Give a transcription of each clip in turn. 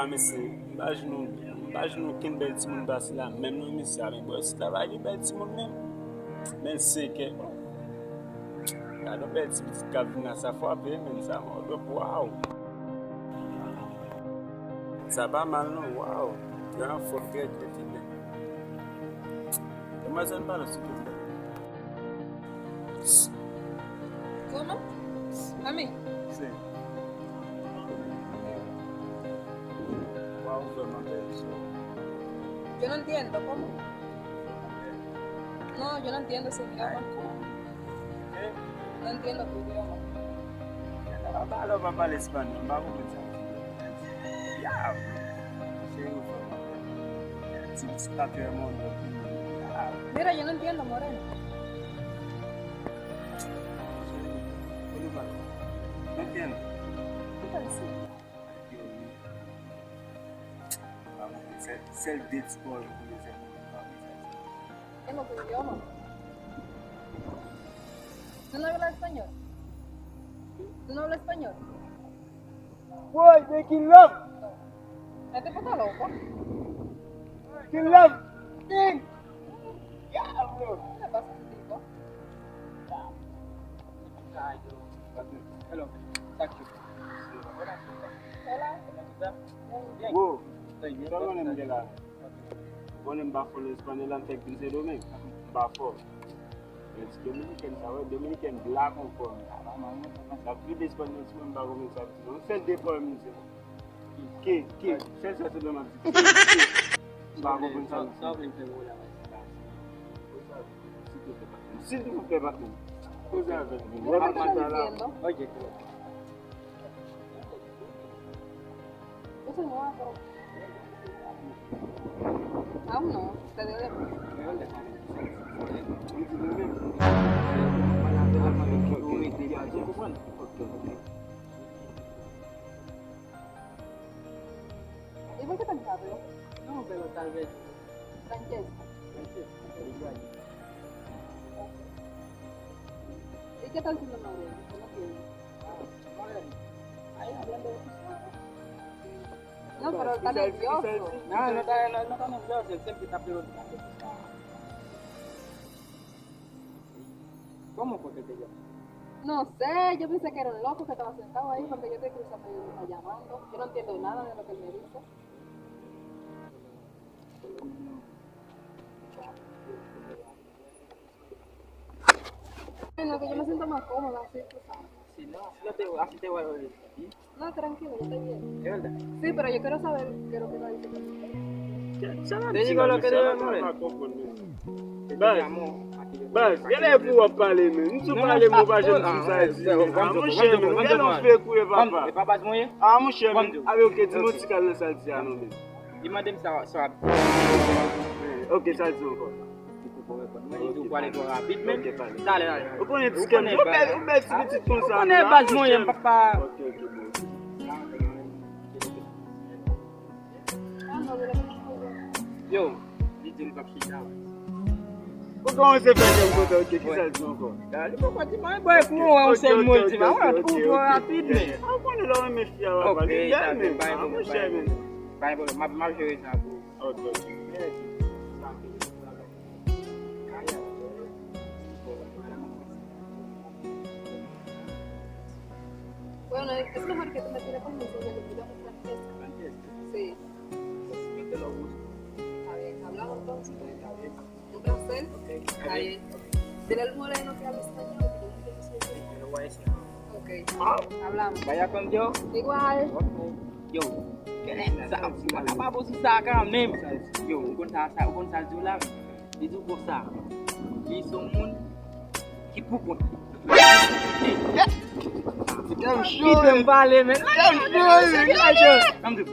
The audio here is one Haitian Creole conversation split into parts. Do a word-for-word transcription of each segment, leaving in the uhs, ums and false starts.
Mesye, m pa jwenn nou, m pa jwenn nou kenn bèl timoun pase la menm non mesye, men bò isit la pa gen bèl timoun menm. Men l sekè. Gade yon bèl ti pitit k ap vin la, sa frape, men sa mòdòp, waw. Sa pa mal non, waw. Gran fòk trè trè trè byen. Demwazèl pale silvouplè. Kòman? Mami. Si. Waw, vrèman bèl, so. Yo no entiendo, ¿cómo? No, yo no entiendo ese idioma. No entiendo tu idioma. Pale, pa pale espanyòl, m pa konprann sa. Diab! Cheri, ou fè m ti, ti papye mòdòp. Mira, yo no entiendo, moreno. Cheri, kote w pral? Mwen kenn. Ki pral isit? Sèl, sèl de ti pòl pou yo fè mwen pa konn sa. Yo no hablo español. ¿Tú no hablas español? ¿Tú no hablas español? Boy, they kill love. Este puta loco. Kill love. King. Diablo. ¿Qué le pasa a ese tipo? Hello. Hola. Bien. Wow. Estoy bien. Solo en de la. Konnen m pa fò nan espanyòl la, m fèk vin Sendomeng. M pa fò. Men ti dominikèn sa, wè, dominikèn black ankò. L ap vide espanyòl sou mwen, m pa konprann sa l di non. Sèl de pòl m di. Ke, ke, sèl sa sou mwen m ap di. Ke, ke. M pa konprann sa l di. Silvouplè, patnè. Koze avè m. Lè m ap mache la. Ok. Eso es nuevo, pero aún no, te debe. ¿Y por qué tan rápido? No, pero tal vez. Francesca. ¿Y qué tal tu nombre? ¿Cómo te llamas? No, pero está nervioso. No, no está, no, no está nervioso, él siempre está preguntando. ¿Cómo fue que te llamó? No sé, yo pensé que era un loco que estaba sentado ahí porque yo estoy cruzando y él me está llamando. Yo no entiendo nada de lo que él me dice. Bueno, que yo me siento más cómoda así, tú sabes. Si no, así no te, así te va a doler. No, tranquilo, yo estoy bien. ¿Es verdad? Sí, pero yo quiero saber qué es lo que está diciendo. Te digo lo que digo, amor. Baz, baz, genlè pou w ap pale men. M sou pale men w pa janm di sa di men. A monchè men, genlè w fè kou e papa. A monchè men, ale oke, di m yon ti kal nan sa l di a non men. Li mande m sa, sa w ap di. Ok, sa l di ankò. Li poko reponn mwen, li di w pale twò rapid, men. Talè, talè. Ou konnen ti kè m, ou bèl, ou bèl ti pitit konsa. Ou konnen baz mwen ye, m papa. Ok, ok, bon. Yo, li di m p ap chita. Ou kòmanse fè kè m kontan, ok, kisa l di ankò? Li poko di mwen, bòy, pou mwen, yon sèl mo l di m. Ou twò rapid, men. Ou konnen lè w renmen fi a, papa, li bèl, men. A monchè, men. Pa gen pwoblèm, m ap, m ap jere sa pou ou. Ok, ok. Bueno, es mejor que tú me tires por mensaje, porque yo no te contesto. Sí. Está bien, hablamos entonces. Un placer. Ahí. Dile al moreno que hable español, que yo no entiendo su idioma. Ok. Hablamos. Vaya con Dios. Igual. Yo, genlè sa, sa pa bon sou sa kanmenm. Yo, ou konn sa, sa, ou konn sa l di w la? Li di w konsa. Li se yon moun ki pou kont. Kite m pale, men.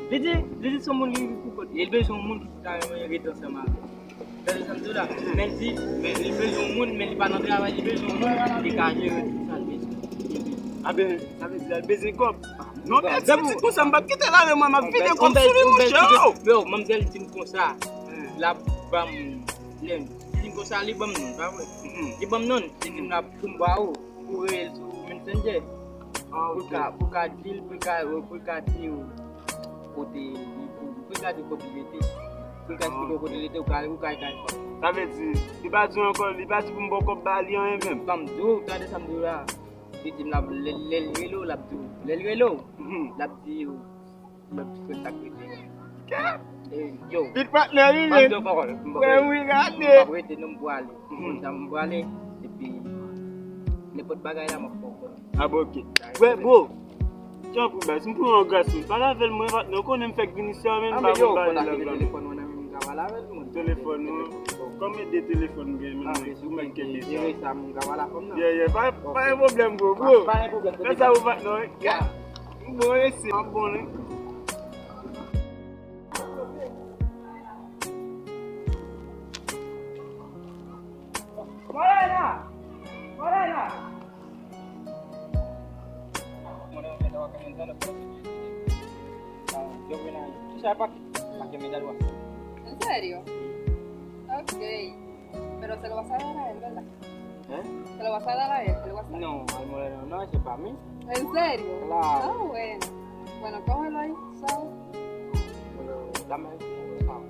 Li di, li di se yon moun ki pou kont. Li bezwen yon moun ki ta renmen ret ansanm avè l. Tande sa m di w la? Men l di, men li bezwen yon moun, men li pa nan travay, li bezwen yon moun ki ka jere tout sa l bezwen. Aben, sa vle di l bezwen kòb. Non, men ti pitit konsa, m p ap kite l avè mwen, m ap vide kòb sou li, monchè. Yo, manmzèl di m konsa, l ap ban m, lè, li di m konsa, li ban m non, pa vre? Li ban m non, li di m l ap pou m ba ou, pou rele sou Messenger. Pou ka, pou ka di l, pou ka, pou ka di ou. Kote li pou, pou gade kote li rete. Pou l ka eksplike w kote li rete, ou ka, ou ka, ka, ka. Sa vle di, li pa di w ankò, li pa di pou m ba w kòb ba li anyen menm. Ban m di w, gade sa m di w la. Li di m l ap, lè, lè l rele w, l ap di w. Lè l rele w, l ap di w. Lòt frè sa k rete. Yo. Bit patnè wi men. Frè wi gade. M p ap rete non, m pwale. Konn sa m pwale. Epi nenpòt bagay la m ap fè w konnen. Ah bon, ok. Wè bro. Tanpri baz, m pran yon gras wi. Pale avè l mwen patnè, ou konnen m fèk vin isi a men m pa konn pale lang la. Telefòn ou nan men m ka pale avè l mwen. Telefòn ou. Kòm e de telefòn m gen men mwen, ou mèt kenbe sa. Jere sa m ka pale a fanm nan. Yeah, yeah, pa, pa gen pwoblèm bro, bro. Pa gen pwoblèm. Fè sa ou patnè wi. Bon, esi, ap bon, wi. Morena! Morena! ¿En serio? Ok. Pero se lo vas a dar a él, ¿verdad? ¿Eh? ¿Se lo vas a dar a él, el WhatsApp? No, al Moreno no, ese es para mí. ¿En serio? Claro. Ah, bueno. Bueno, cógelo ahí, ¿sabes? Pero dame el WhatsApp.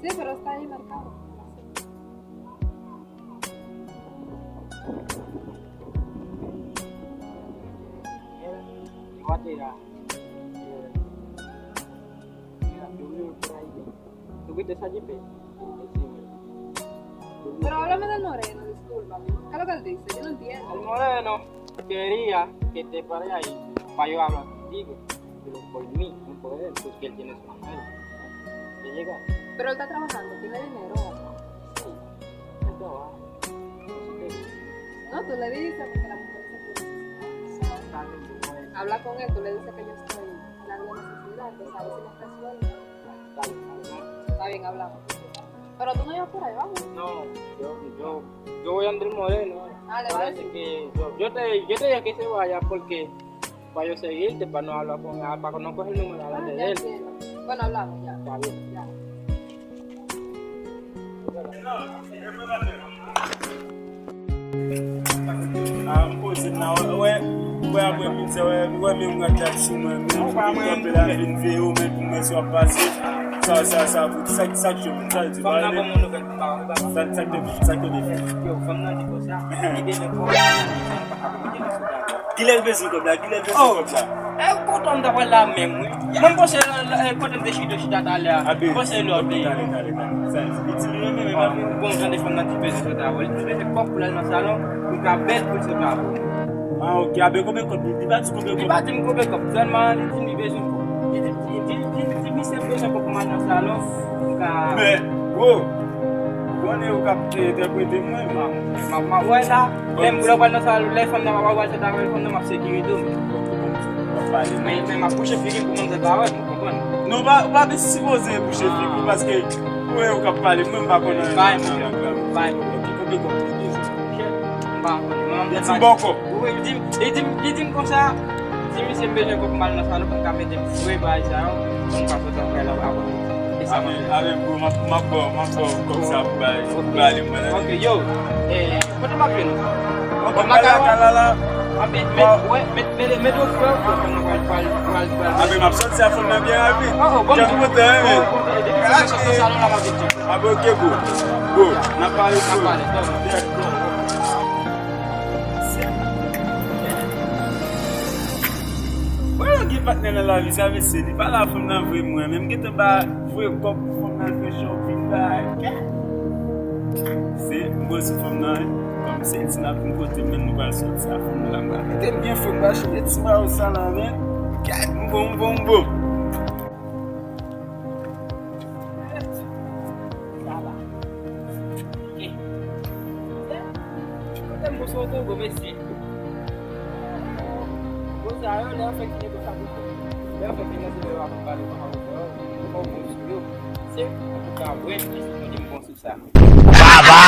Sí, pero está ahí marcado. Yo voy a tirar. Mira, yo vivo por ahí. ¿Tú viste esa jipeta? Pero háblame del moreno, discúlpame. ¿Qué es lo que él dice? Yo no entiendo. El moreno quería que te pare ahí para yo hablar contigo, pero por mí no puede, porque él tiene su mujer. ¿Te llega? Pero él está trabajando, tiene dinero. Sí, él trabaja. No, tú le dices, porque la mujer se puede. Habla con él, tú le dices que yo estoy en algo de necesidad, que sabe si me está suelto. Está bien, hablamos. Pero tú no ibas por ahí, vamos. No, yo, yo, yo voy a andar moreno. Dale, vale. Parece que yo, yo te, yo te dije que se vaya porque para yo seguirte, para no hablar con, para no coger el número de él. Ah, ya entiendo. Bueno, hablamos ya. Está bien. Ya. Ah, m poze m la, wè, wè, wè, apre midi, wè, wè, men mwen gad sou mwen, men m vin kanpe la, vin veye w, men pou mwen si w ap pase. Sa, sa, sa, pou sa, sa k jwenn, sa l di, sa, sa k te, sa k te defi. Yo, fanm nan di konsa, li bezwen kòb, li pa ka mete nan sou gaz. Kilè l bezwen kòb la? Kilè l bezwen kòb la? E kontan m ta pral la menm, wi. Mwen, m panse, e, kote m te chita, chita talè a. M panse lòt li. Talè, talè, talè. Sa, li di li renmen, men pa vin. Bon, jan de fanm nan di bezwen sot avè l. Li bezwen kòb pou l al nan salon, pou l ka bèl, pou l sot avè l. Ah, ok. Abe, konbyen kòb li? Li pa di konbyen kòb. Li pa di m konbyen kòb. Sèlman, li di m li bezwen kòb. Li di, li di, li di, li di, misye bezwen kòb pou m al nan salon, pou l ka. Men, bro, ou konnen ou k ap entèprete mwen, men. M ap, m ap wè la. Lè m, lè w pral nan salon, lè fanm nan pa pral sot avè l, fanm nan m ap sekirite w. Men, men m ap bouche figi m pou manzè pa wè m, ou konprann? Non, ou pa, ou pa te sipoze bouche figi w, paske ou wè ou k ap pale, mwen m pa konn anyen nan, nan, nan. Bay mwen. Epi konbyen kòb li bezwen? M pa konnen. Li di m bòkò. Wi, li di m, li di m, li di m konsa, si misye m bezwen kòb m al nan salon pou m ka mete m fre bagay sa yo, pou m ka sot antre la apre. Amen, amen, bro, m ap, m ap ba w, m ap ba w kòb sa pou bay, pou bay li mwen. Ok, yo, eh, kote m ap jwenn ou? Ok, m pral lakay la, la. Amen, men, wè, men, men, men, men, frè, frè, frè, nou pral, pral, pral, pral. Amen, m ap sòti a fanm nan byen rapid. Oh, oh, bon. Kè m kontan, wi. Depi sa, sòti nan salon la, m ap vin tcheke. Abe, ok, bro. Bro, n ap pale, bro. N ap pale, bro. Wè, yon gen patnè nan lavi, sa, mesye, li pa la fanm nan vre mwen, men m gentan ba voye kòb pou fanm nan fè shopping, bay. Se, m bò sou fanm nan, wi. Kòm se ti n ap vin kote m, men nou pral sòti a fanm nan la, m pral mete m byen fre, m pral chanje ti mayo sa la, men. Gad, m bon, m bon, m bon. Sa la. Eh. Kote m bon sou otobo, mesye? Bon, sa yo, lè yo fè ki negosyasyon, lè yo fè ki negosyasyon, yo ap pale, yo fò bon sou yo. Se, antouka, wè, mesye, kote m bon sou sa. Baba!